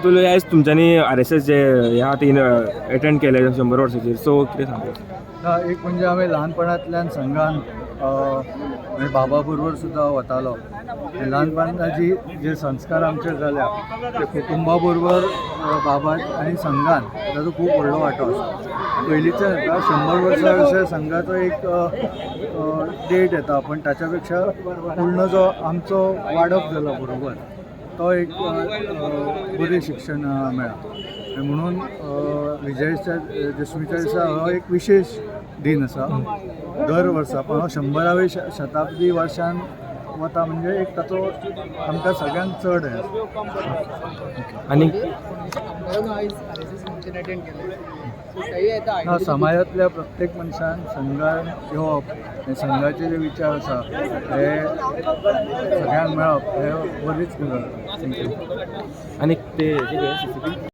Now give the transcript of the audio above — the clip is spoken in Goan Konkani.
तुला आयज तुमच्यांनी आरएसएस जे ह्या तीन एटेंड केले 100 वर्साचेर, सो कितें सांगता? ना, एक म्हणजे आमी ल्हानपणांतल्यान संघान, म्हणजे बाबा बरोबर सुद्दां वतालो आनी ल्हानपणाची जे संस्कार आमचेर जाल्या ते कुटुंबा बरोबर, बाबा आनी संघान ताजो खूब व्हडलो वांटो आसा. पयलींच्यान येता 100 वर्सां अशें संघाचो एक डेट येता, पण ताच्या पेक्षा पूर्ण जो आमचो वाडप जाला बरोबर तो एक बरें शिक्षण मेळ्ळां आनी म्हणून विजयाच्या दशमीच्या दिसा हो एक विशेश दिन आसा दर वर्सा, पण हो 100वे शताब्दी वर्षान वता, म्हणजे एक ताचो आमकां सगळ्यांक चड हें आसा. आनी आयज आरएसएस फंक्शन अटेंड केलें, सो थंय येता. ना, समाजांतल्या प्रत्येक मनशान संघान येवप आनी संघाचे जे विचार आसा हे सगळ्यांक मेळप हे बरीच गजाल. Thank you. आनी ते CCP.